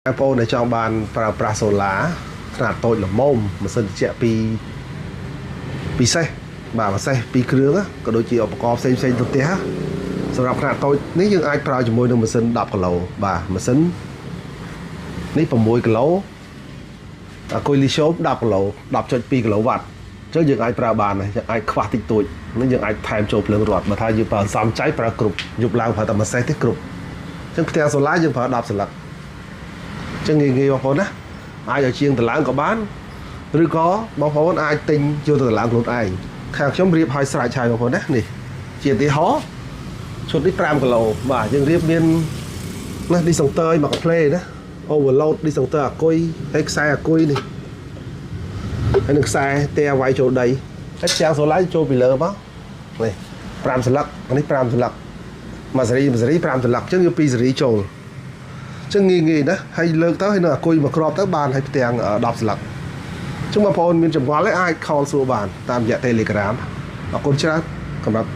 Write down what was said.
បងប្អូនដែលចង់បានប្រើប្រាស់សូឡាខ្នាតតូចល្មមម៉ាស៊ីនត្រជាក់ពីពិសេសបាទពិសេសពីរគ្រឿងក៏ដូចជាឧបករណ៍ផ្សេងផ្សេងទៅផ្ទះសម្រាប់ខ្នាតតូចនេះយើងអាចប្រើជាមួយនឹងម៉ាស៊ីន10គីឡូបាទម៉ាស៊ីននេះ6គីឡូអាគុយលីស្យូម10គីឡូ10.2គីឡូវ៉ាត់អញ្ចឹងយើងអាចប្រើបានហើយអាចខ្វះតិចតួចនេះយើងអាចថែមចូលភ្លើងរត់បើថាយើងប្រើសំចៃប្រើគ្រប់យប់ឡើងប្រើតែមួយសេះទេគ្រប់អញ្ចឹងផ្ទះសូឡាយើងប្រើ10សន្លឹកអញ្ចឹងងាយងាយបងប្អូនណាអាចឲ្យជាងតម្លើងក៏បានឬក៏បងប្អូនអាចទិញយកទៅតម្លើងខ្លួនឯងខាងខ្ញុំរៀបឲ្យស្រេចហើយបងប្អូនណានេះជាឧទាហរណ៍ឈុតនេះ5គីឡូបាទយើងរៀបមានណាឌីសង់ទ័រមកកាផ្លេណា overload ឌីសង់ទ័រអាគុយហើយខ្សែអាគុយនេះហើយនឹងខ្សែតែវាយចូលដីហើយផ្ទាំងសូឡាចូលពីលើមកនេះ5សន្លឹកនេះ5សន្លឹកមួយសេរីមួយសេរី5សន្លឹកអញ្ចឹងយក2សេរីចូលអញ្ចឹងងាយងាយណាហើយលើកទៅហើយនឹងអាគុយមួយគ្រាប់ទៅបានហើយផ្ទាំង10សន្លឹកអញ្ចឹងបងប្អូនមានចម្ងល់អាច call សួរបានតាមរយៈ Telegram អរគុណច្រើនសម្រាប់